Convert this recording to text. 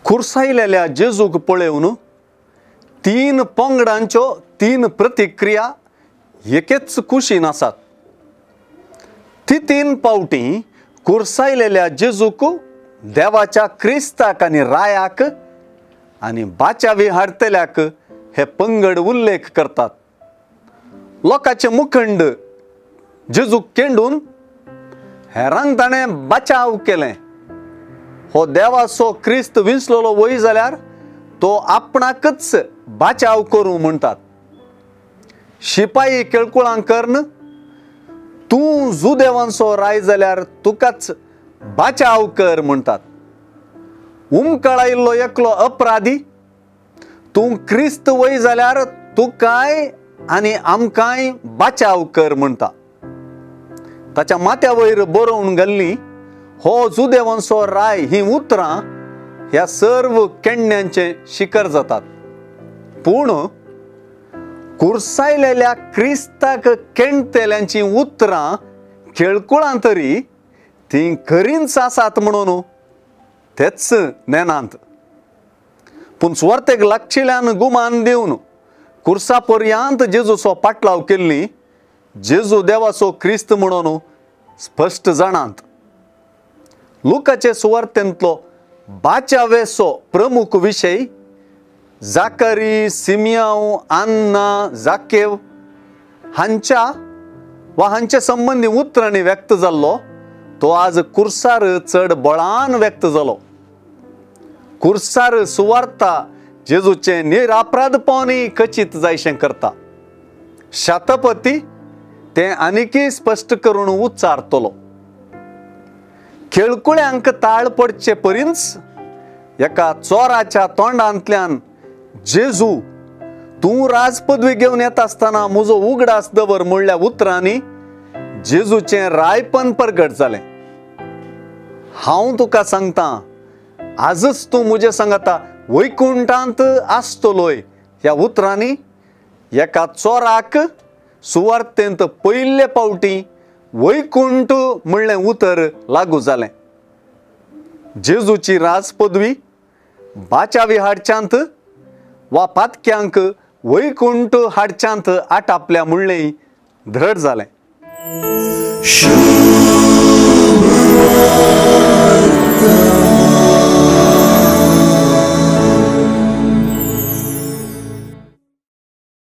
खुर्सायलेल्या जेजूक पळोवन तीन पंगडांच्यो तीन प्रतिक्रिया एकेच कुशीन आसात। ती तीन पावटी खुर्सायलेल्या जेजूक देवाच्या क्रिस्ताक आनी रायाक आनी बाचावी हाडटल्याक हे पंगड उल्लेख करतात। लोकांचे मुखंड जेजूक केंडून हेरांक ताणें बाचाव केलें। हो देवाचो क्रिस्त विंचलेलो वय जाल्यार तो आपणाकच बाचाव करूं म्हणटात। शिपाई केळकुळां करून तूं जुदेवांचो राय जाल्यार तुकाच बाचाव कर म्हणटात। उमकळायिल्लो एकलो अपराधी तूं क्रिस्त वय जाल्यार तुकाय आनी आमकांय बाचाव कर म्हणटा। ताच्या माथ्या वयर बरोवन घाल्ली हो जुदेवांचो राय ही उतरां ह्या सर्व केण्यांचे शिकर जातात। पूण खुर्सायलेल्या क्रिस्ताक केणटेल्यांची उतरां खेळकुळां तरी तीं खरींच आसात म्हणून तेच नेनांत। पूण सुवार्तेक लागशिल्ल्यान गुमान दिवन खुर्सा पर्यंत जेजूचो पाटलाव केल्ली जेजू देवाचो क्रिस्त म्हणून स्पश्ट जाणांत। लुकाचे सुवार्तेंतलो बाचावेचो प्रमुख विशय जाकरी, सिमियांव, आन्ना, जाकेव हांच्या वा हांचे संबंदी उतरांनी व्यक्त जाल्लो तो आज कुर्सार चड बळान व्यक्त जालो। कुर्सार सुवार्ता जेजूचे निरापराधपणी खचीत जायशें करता। शतपती तें आनीकय स्पश्ट करून उच्चारतलो। खेळकुळ्यांक ताळ पडचे परींच एका चोराच्या तोंडांतल्यान जेजू तूं राजपदवी घेवन येता आसतना म्हजो उगडास दवर म्हणल्या उतरांनी जेजूचें रायपण परगट जालें। हांव तुका सांगता आजच तूं म्हजे सांगता वैकुंठांत आसतलोय ह्या उतरांनी एका चोराक सुवार्तेंत पयले पावटी वैकुंठ म्हणलें उतर लागू जालें। जेजूची राजपदवी बाचावी हाडच्यांत वा पातक्यांक वैकुंठ हाडच्यांत आटापल्या म्हणलें धड जालें।